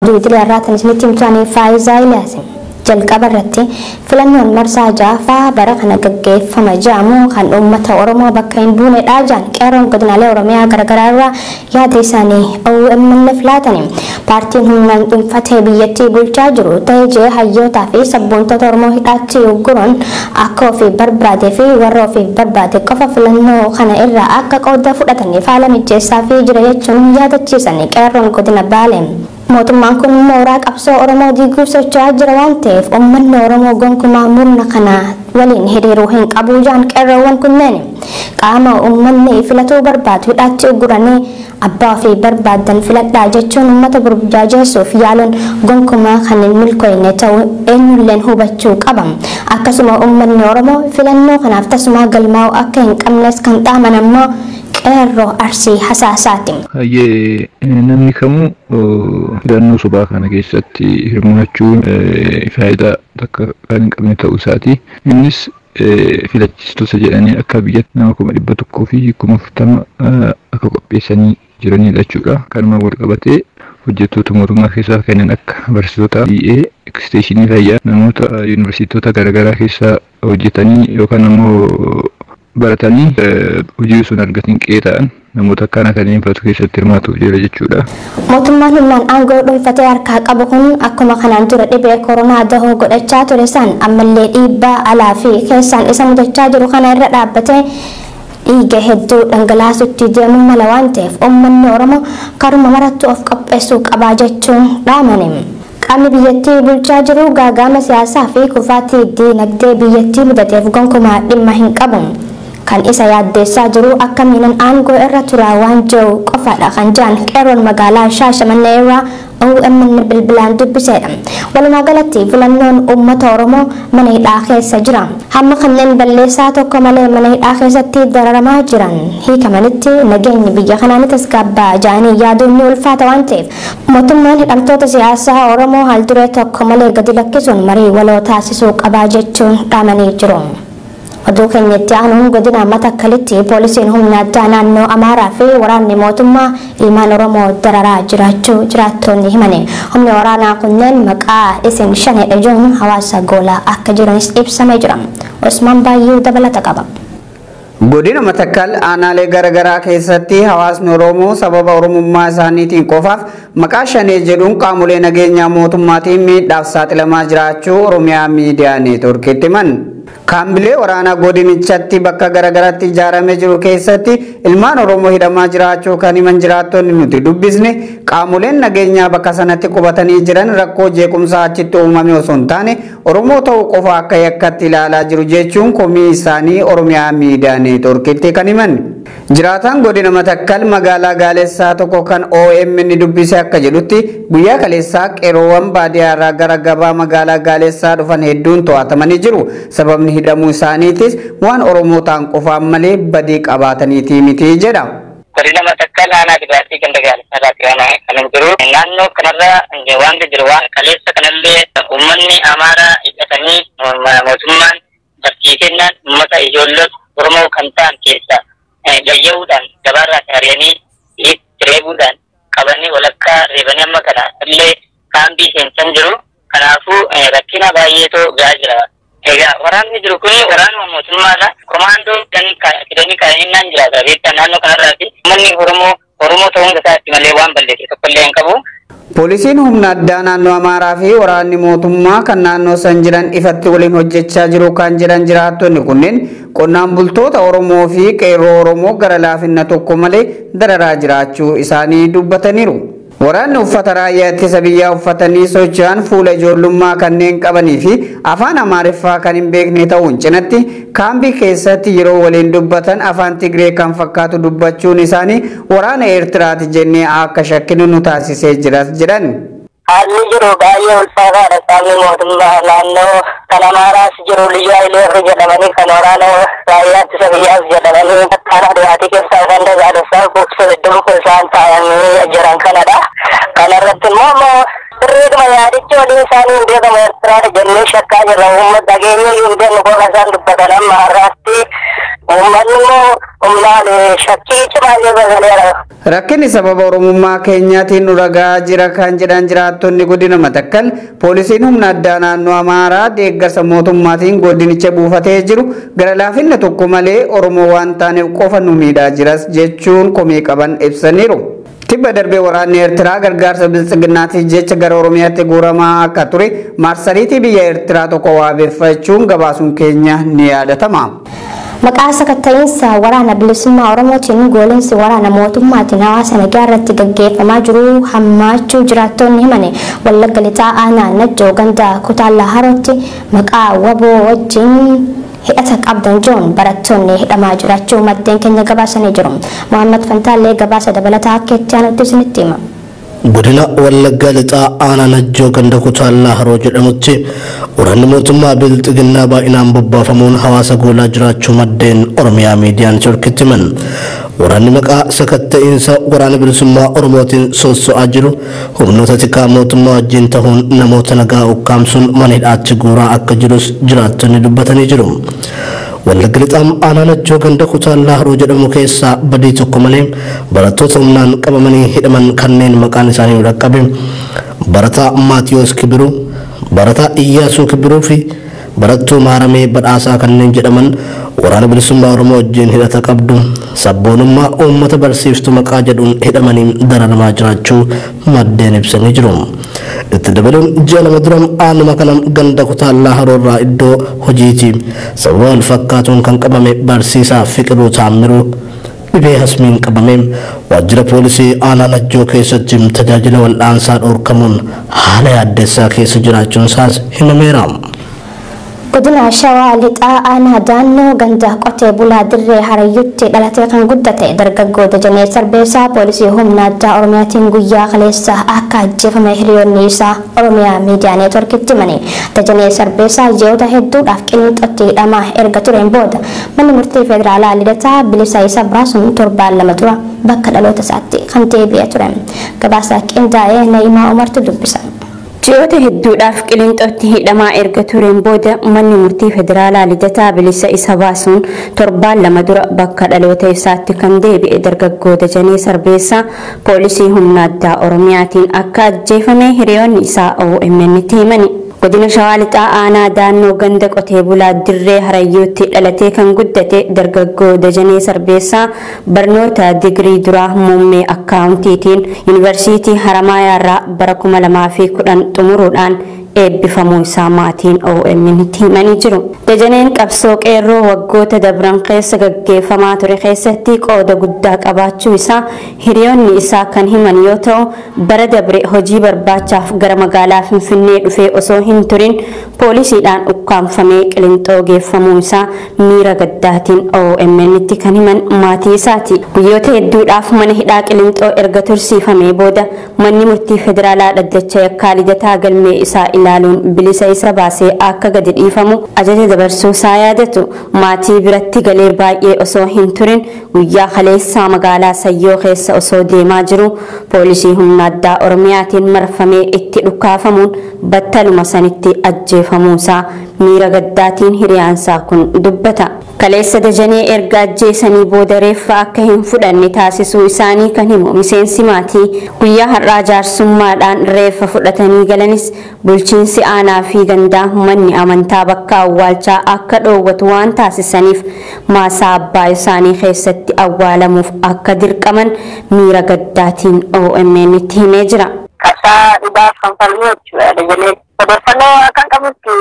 Idilee irraa isinitti himtuanii Faayisaa Iliyaas. Jalqaba irratti, filannoon marsaa 6ffaa bara kana gaggeeffama jedhamu kan uummata Oromoo bakka hin buunedha jedhan qeerroon godinaalee Oromiyaa garaagaraa irraa yaada isaanii OMN'f laatani. Paartiin humnaan dhuunfatee biyyattii bulchaa jiru ta'ee jee hayyootaa fi sabboontota Oromoo hidhaatti ugguruun akka ofii barbaadee fi warra ofiif barbaade qofa filannoo kana irraa akka qooda fudhataniif haala mijeessaa fi jira jechuun yaadachiisan qeerroon godina Baalee. Mootummaan kun mooraa qabsoo Oromoo diiguuf socho'aa jira waan ta'eef, uummanni Oromoo gonkumaa murna kana waliin hiriiruu hin qabu jedhan qeerroowwan kunneen. Qaama uummanni filatuu barbaadu hidhaatti ugguranii abbaa ofii barbaadan filadhaa jechuun uummata burjaajessuuf yaaluun gonkumaa kan hin milkoofne ta'uu eenyulleen hubachuu qaba. Akkasuma uummanni Oromoo filannoo kanaaf tasumaa galmaa'uu akka hin qabnes kan dhaaman ammoo qeerroo Arsii Hasaasaati. Hayyee, namni kamuu filannoo sobaa kana keessatti hirmaachuun faayidaa takka kan hin qabne ta'uu isaati. Innis filachiistota jedhanii akka biyyatti nama 140,000 akka qopheessanii jiranidha jechuudha. Kanuma wal qabatee hojjettoota mootummaa keessaa kanneen akka barsiisota, EA, eksteeshinii fayyaa, namoota yuunivarsiitota garaagaraa keessa hojjetanii yookaan ammoo baratanii hojii osoo hin argatin qe'ee ta'an, namoota akkana kanneen fa'atu keessatti hirmaatu jira jechuudha. Mootummaan humnaan aangoo dhuunfatee harkaa qabu kun akkuma kanaan dura dhibee koronaa dahoo godhachaa ture san, ammallee dhiibbaa alaa fi keessaan isa mudachaa jiru kana irra dhaabbatee dhiiga hedduu dhangalaasutti deemuu mala waan ta'eef, uummanni Oromoo karuma marattu of qopheessuu qabaa jechuun dhaamani. Qaamni biyyattii bulchaa jiru gaaga'ama siyaasaa fi kufaatii diinagdee biyyattii mudateef gonkumaa dhimma hin qabu. Kan isa yaaddeessaa jiru akka miinan aangoo irra turaa waan jiru qofaadha kan jedhan qeerroon magaalaa Shaashamannee irraa OMN bilbilaan dubbisedha. Walumaa galatti filannoon uummata Oromoo mana hidhaa keessa jira. Hamma kanneen balleessaa tokko malee mana hidhaa keessatti dararamaa jiran hiikamanitti nageenyi biyya kanaa ni tasgabbaa jedhanii yaaduun ni ulfaata waan ta'eef, mootummaan hidhamtoota siyaasaa Oromoo haal-duree tokko malee gadi lakkisuun marii waloo taasisuu qabaa jechuun dhaamanii jiru. Oduu keenyatti aanuun, godina Matakkalitti poolisiin humna addaa naannoo Amaaraa fi waraanni mootummaa ilmaan Oromoo dararaa jiraachuu jiraattonni himani. Humni waraanaa kunneen maqaa isin shanedha jechuun hawaasa goolaa akka jiranis ibsamee jira. Osmaan Baayyuu dabalata qaba. Godina Matakkal aanaalee garaagaraa keessatti hawaasni Oromoo sababa Oromummaa isaaniitiin qofaaf maqaa shanee jedhuun qaamolee nageenyaa mootummaatiin miidhaaf saaxilamaa jiraachuu Oromiyaa Miidiyaa Neetworkiitti himan. Kaambilee waraanaa godinichatti bakka garaagaraatti ijaaramee jiru keessatti ilmaan Oromoo hidhamaa jiraachuu kan himan jiraattonni nuti dubbisne, qaamoleen nageenyaa bakka sanatti qubatanii jiran rakkoo jeequmsaa achitti uumame osoo hin taane Oromoo ta'uu qofa akka yakkatti ilaalaa jiru jechuun komii isaanii Oromiyaa Miidiyaa Neetworkiitti kan himan. Jiraataan godina Matakkal magaalaa Gaalessaa tokko kan OMN dubbise akka jedhutti, guyyaa kaleessaa qeerroowwan baadiyyaa irraa gara gabaa magaalaa Gaalessaa dhufan hedduun to'atamanii jiru. Sababni hidhamuu isaaniitis waan Oromoo ta'an qofaan malee badii qabaataniiti miti jedha. Godina Matakkal aanaa dhibaatii ganda Gaalessaa irraa kan jiru. Naannoo kanarra wanti jiru waan kaleessa kanallee uummanni Amaaraa hidhatanii mootummaan barsiisennaan uummata ijoollee Oromoo kan ta'an keessaa gayya'uudhaan gabaarraa ari'anii reebuudhaan qabanii walakkaa reebanii amma kana illee kaambii seensan jiru. Kanaafuu rakkina baay'eetu gahaa jira. Egaa waraanni jiru kun waraanuma mootummaadha. Komaandoo fidanii kaa'anii jiraata. Beektaa naannoo kanarraati. Uummanni Oromoo Oromoo ta'uun isaatti malee waan balleesse tokkollee hin qabu. Poolisiin humna addaa naannoo Amaaraa fi waraanni mootummaa kan naannoo san jiran ifatti waliin hojjechaa jiru kan jedhan jiraattonni kunneen, qonnaan bultoota Oromoo fi qeerroo Oromoo gara laafinna tokko malee dararaa jiraachuu isaanii dubbataniiru. Waraanni uffata raayyaa ittisa biyyaa uffatanii socho'an fuula ijoollummaa kanneen qabanii fi afaan Amaariffaa kan hin beekne ta'uun cinatti, kaambii keessatti yeroo waliin dubbatan afaan Tigree kan fakkaatu dubbachuun isaanii waraana Eertiraati jennee akka shakkinu nu taasisee jiras jedhan. Haalli jiru baay'ee ulfaataadha. Qaamni mootummaa naannoo kan Amaaraas jiru Liyyuu Hayilee jedhamanii, kan waraana raayyaa ittisa biyyaas jedhamanii kana dhiyaatii keessaa ganda Gaalessaa kuuksee iddoo isaan taa'anii jiran kanadha. Kanarratti immoo sirriidhuma yaadichi waliin isaanii hin beekamu, Eertiraadha jennee shakkaa jirra. Uummata dhageenya iyyuu hin beeknu, qofa isaan dubbatan amma har'aatti. Uummanni immoo humnaan shakkii cimaa keessa galeera. Rakkinni sababa Oromummaa keenyaatiin nu ragaa jira kan jedhan jiraattonni godina Matakkal, poolisiin humna addaa naannoo Amaaraa deeggarsa mootummaatiin godinicha buufatee jiru gara laafinna tokko malee Oromoo waan taaneef qofa nu miidhaa jiras jechuun komii qaban ibsaniiru. Tibba darbee waraanni Eertiraa gargaarsa biltsiginnaatiif jecha gara Oromiyaatti guuramaa akka ture marsariitii biyya Eertiraa tokko wabeeffachuun gabaasuun keenya ni yaadatama. Maqaa sakatta'iinsa waraana bilisummaa Oromootiin goolinsi waraana mootummaatiin hawaasa nagaa irratti gaggeeffamaa jiru hammaachuu jiraattonni himani. Wallagga Lixaa aanaa Najjoo ganda Kutaallaa Harootti maqaa waboo wajjin hidhata qabdan jiruun barattoonni hidhamaa jiraachuu maddeen keenya gabaasanii jiru. Mohaammed Fantaallee gabaasa dabalataa akka itti aanutti isinitti hima. Godina Wallaggaa Lixaa aanaa Najjoo ganda Kutaallaa Haroo jedhamutti waraanni mootummaa bilxiginnaa baay'inaan bobbaafamuun hawaasa goolaa jiraachuu maddeen Oromiyaa Miidiyaan Neetwoorkitti himan. Waraanni maqaa sakatta'iinsa waraana bilisummaa Oromootiin sosso'aa jiru humnoota tikaa mootummaa wajjin ta'uun namoota nagaa ukkaamsuun mana hidhaatti guuraa akka jirus jiraattonni dubbatanii jiru. Wallagga Lixaa aanaa Najjoo ganda Kutaallaa Haroo jedhamu keessaa badii tokko malee barattoota humnaan qabamanii hidhaman kanneen maqaan isaanii dhaqqabe barataa Maatiyoos Kibiruu, barataa Iyyaasuu Kibiruu fi barattuu Maaramee Badhaasaa kanneen jedhaman waraana bilisummaa Oromoo wajjin hidhata qabdu, sabboonummaa uummata barsiiftu maqaa jedhuun hidhamanii dararamaa jiraachuu maddeen ibsanii jiru. Itti dabaluun ji'a 2 dura aanuma kana ganda Kutaallaa Haroorraa iddoo hojiiti sababa wal fakkaatuun kan qabame barsiisaa Fiqiruu Taammiruu dhibee hasmiin qabame waajjira poolisii aanaa Najjoo keessatti tajaajila wal'aansaa dhorkamuun haala yaaddessaa keessa jiraachuun isaas himameera. Godina Shawaa Lixaa aanaa Daannoo ganda qotee bulaa Dirree Harayyuutti dhalatee kan guddate dargaggoo Dajanee Sarbeessaa poolisii humna addaa Oromiyaatiin guyyaa kaleessa akka ajjeefame hiriyoonni isaa Oromiyaa Miidiyaa Neetwoorkitti himani. Dajanee Sarbeessaa ji'oota hedduudhaaf Qiliinxootti hidhamaa erga tureen booda manni murtii federaalaa Lidataa bilisa isa baasuun torbaan 2 dura bakka dhaloota isaatti kan deebi'ee ture. Gabaasa qindaa'ee Na'imaa Umartu dubbisa. Ji'oota hedduudhaaf Qiliinxootti hidhamaa erga tureen booda manni murtii federaalaa Lidataa bilisa isa baasuun torbaan 2 dura bakka dhaloota isaatti kan deebi'e dargaggoo Dajanee Sarbeessaa poolisii humna addaa Oromiyaatiin akka ajjeefame hiriyoonni isaa OMN tti himani. Godina Shawaa Lixaa aanaa Daannoo ganda qotee bulaa Dirree Harayyuutti dhalatee kan guddate dargaggoo Dajanee Sarbeessaa barnoota digirii duraa muummee akkaawuntiitiin yuunivarsiitii Haramaayaarraa bara 2010 xumuruudhaan eebbifamuu isaa maatiin OMN tti himanii jiru. Dajaneen qabsoo qeerroo waggoota dabran keessa gaggeeffamaa ture keessatti qooda guddaa qabaachuu isaa hiriyoonni isaa kan himan yoo ta'u, bara dabre hojii barbaachaaf gara magaalaa Finfinnee dhufee osoo hin turin poolisiidhaan ukkaamfamee Qiliinxoo geeffamuu isaa miira gaddaatiin OMN tti kan himan maatii isaati. Guyyoota hedduudhaaf mana hidhaa Qiliinxoo erga tursiifamee booda manni murtii federaalaa dhaddacha yakkaa Lidataa galmee isaa ilaaluun bilisa isa baasee akka gadi dhiifamu ajaja dabarsuu isaa yaadatu. Maatii biratti galee baay'ee osoo hin turin guyyaa kaleessaa magaalaa Sayyoo keessa osoo deemaa jiru poolisii humna addaa Oromiyaatiin marfamee itti dhukkaafamuun battaluma sanitti ajjeefamuu isaa miira gaddaatiin hiriyaansaa kun dubbata. Kaleessa Dajanee erga ajjeesanii booda reeffa akka hin fudhanne taasisuu isaanii kan himu miseensi maatii, guyyaa har'aa jaarsummaadhaan reeffa fudhatanii galanis bulchiinsi aanaa fi gandaa manni amantaa bakka awwaalchaa akka dhoowwatu waan taasisaniif maasaa abbaa isaanii keessatti awwaalamuuf akka dirqaman miira gaddaatiin OMN tti himee jira. Qabsaa dhugaaf kan falmu jechuudha Dajanee. Odeeffannoo akkan qabutti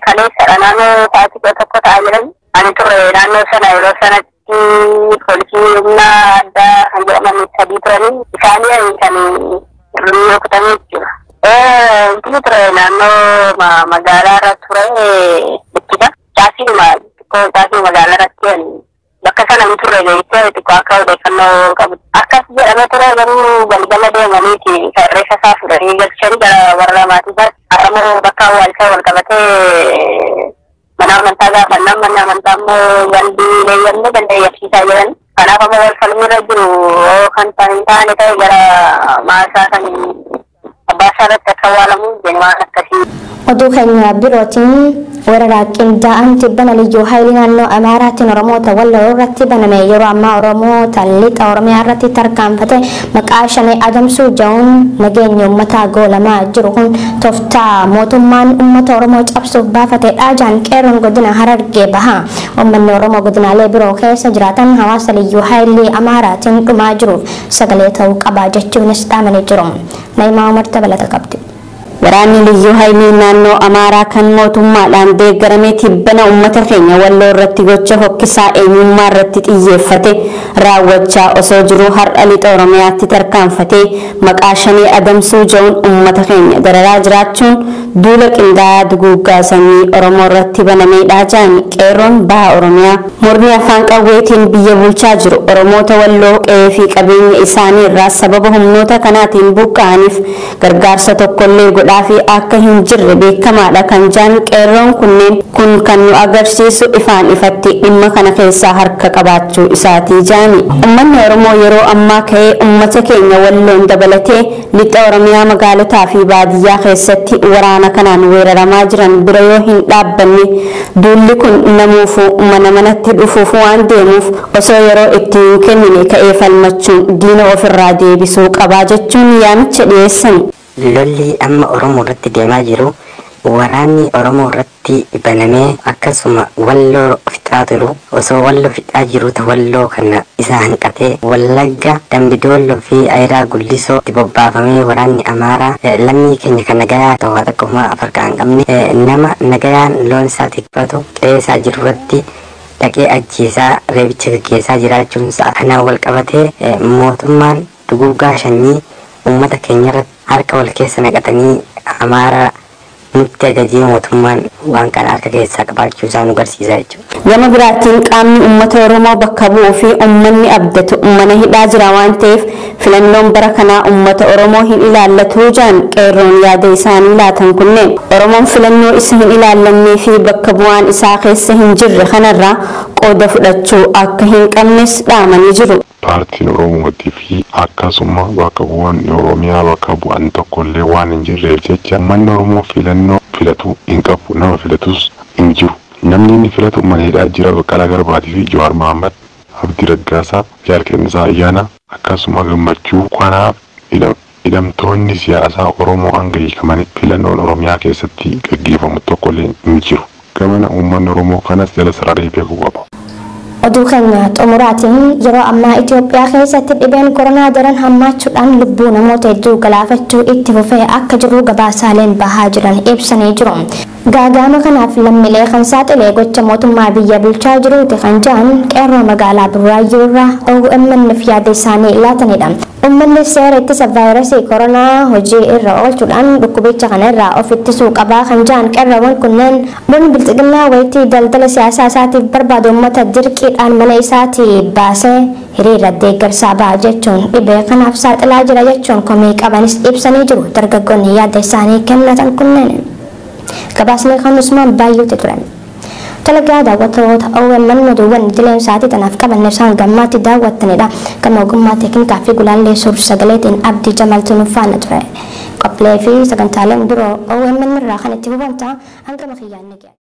kaleessadha naannoo sa'aatii 11 ta'aa jiran. Ani ture naannoo sana yeroo sanatti poolisii humna addaa kan jedhaman 3 turanii isaanii kan rukutamee jechuudha. Wanti ture naannoo magaalaa irra ture ittisa. Caasiidhuma xiqqoo caasii magaalaa irratti bakka sana hin turre beektee xiqqoo akka odeeffannoo qabu. Akkas jedhamee ture garuu galgala deemaniiti reeffa isaa fudhanii galchanii gara warra maatii isaatti. Har'ammoo bakka awwaalchaa wal qabatee mana amantaa gaafannaan manni amantaa immoo gandi leeyyamne ganda eeyyamsiisaa jiran. Kanaaf ammoo wal falmiirra jiru kan hin taane ta'e gara maasaa kan abbaa isaa irratti akka awwaalamu jennu waan akkasii. Oduu keenya birootiin weerara qindaa'aan tibbana liyyuu haayilii naannoo Amaaraatiin Oromoota Walloo irratti baname yeroo ammaa Oromoota lixa Oromiyaa irratti tarkaanfate maqaa shanee adamsuu jedhuun nageenya uummataa goolamaa jiru kun tooftaa mootummaan uummata Oromoo cabsuuf baafatedha jedhan qeerroon godina Harargee baha. Uummanni Oromoo godinaalee biroo keessa jiraatan hawaasa liyyuu haayilii Amaaraatiin dhumaa jiruuf sagalee ta'uu qaba jechuunis dhaamanii jiru. Naayimaa Umar dabalata qabdi. Waraanni liyyuu haayilii naannoo Amaaraa kan mootummaadhaan deeggaramee tibbana uummata keenya Walloo irratti gocha hokkisaa eenyummaa irratti xiyyeeffate raawwachaa osoo jiruu har'a lixa Oromiyaatti tarkaanfatee maqaa shanee adamsuu jedhuun uummata keenya dararaa jiraachuun duula qindaa'aa duguuggaa sanyii Oromoo irratti banameedha jedhan qeerroon baha Oromiyaa. Mormi afaan qawweetiin biyya bulchaa jiru Oromoota Walloo qe'ee fi qabeenya isaanii irraa sababa humnoota kanaatiin buqqa'aniif gargaarsa tokkollee godhaa fi akka hin jirre beekamaadha kan jedhan qeerroon kunneen kun kan nu agarsiisu ifaan ifatti dhimma kana keessaa harka qabaachuu isaatii jedhani. Uummanni Oromoo yeroo ammaa ka'ee uummata keenya Walloon dabalatee lixa Oromiyaa magaalotaa fi baadiyyaa keessatti waraana kanaan weeraramaa jiran bira yoo hin dhaabbanne duulli kun namuufuu mana manatti dhufuuf waan deemuuf osoo yeroo itti hin kennine ka'ee falmachuun diina ofirraa deebisuu qabaa jechuun yaamicha dhiyeessani. Lolli amma Oromoo irratti deemaa jiru waraanni Oromoo irratti banamee akkasuma Walloo fixaa turu osoo Walloo fixaa jiru Walloo kana isa hanqatee Wallagga Dambidolloo fi Ayiraa Gullisoo itti bobbaafamee waraanni Amaaraa lammii keenya kan nagayaa ta'u takka homaa afarkaa hin qabne nama nagayaan loon isaa tikfatu qe'ee isaa jiru irratti dhaqee ajjeesaa reebicha gaggeessaa jiraachuun isaa kanaan wal qabatee mootummaan duguuggaa sanyii uummata keenya irratti harka wal keessa naqatanii Amaaraa nutti ajajee mootummaan waan kana harka keessaa qabaachuu isaa nu agarsiisa jechuudha. Gama biraatiin qaamni uummata Oromoo bakka bu'uu fi uummanni abdatu mana hidhaa jira waan ta'eef filannoon bara kanaa uummata Oromoo hin ilaallatu jedhan qeerroon yaada isaanii laatan kunneen. Oromoon filannoo isa hin ilaallannee fi bakka bu'aan isaa keessa hin jirre kanarraa qooda fudhachuu akka hin qabnes dhaamanii jiru. Paartiin Oromootii fi akkasuma bakka bu'aan Oromiyaa bakka bu'an tokkollee waan hin jirreef jecha uummanni Oromoo filannoo filatu hin qabu, nama filatus hin jiru. Namni inni filatu mana hidhaa jira. Baqqalaa Garbaatii fi Jawaar Mohaammed, Abdii Raggaasaa, Jaal Kennisaa Ayyaanaa akkasuma Gammachuu. Kanaaf hidhamtoonni siyaasaa Oromoo hanga hiikamanitti filannoon Oromiyaa keessatti gaggeeffamu tokkollee hin jiru. Gamana uummanni Oromoo kanas jala sararee beekuu qaba. Oduu keenya xumuraatiin yeroo ammaa Itoophiyaa keessatti dhibeen koronaa daran hammaachuudhaan lubbuu namoota hedduu galaafachuu itti fufee akka jiru gabaasaaleen bahaa jiran ibsanii jiru. Gaagaama kanaaf lammiilee kan saaxilee gocha mootummaa biyya bulchaa jiruuti kan jedhan qeerroo magaalaa Burraayyuu irraa OMN'f yaada isaanii laatanidha. Uummanni seera ittisa vaayirasii koronaa hojii irra oolchuudhaan dhukkubicha kana irraa of ittisuu qabaa kan jedhan qeerroowwan kunneen murni bilxiginnaa wayitii daldala siyaasaa isaatiif barbaadu uummata dirqiidhaan mana isaatii baasee hiriira deeggarsaa ba'a jechuun dhibee kanaaf saaxilaa jira jechuun komii qabanis ibsanii jiru. Dargaggoonni yaada isaanii kennatan kunneen gabaasni kan Usmaan baay'ootti turan. Talagaa daawwattoota OMN oduuwwan idileen sa'aatii tanaaf qabanne isaan gammaatti daawwattanidha. Gama ogummaa teeknikaa fi gulaallee suur sagaleetiin Abdii Jamaltu nu faana ture. Qophiilee fi sagantaaleen biroo OMN irraa kan itti hubantaa hanga makiyyaan ni ga'a.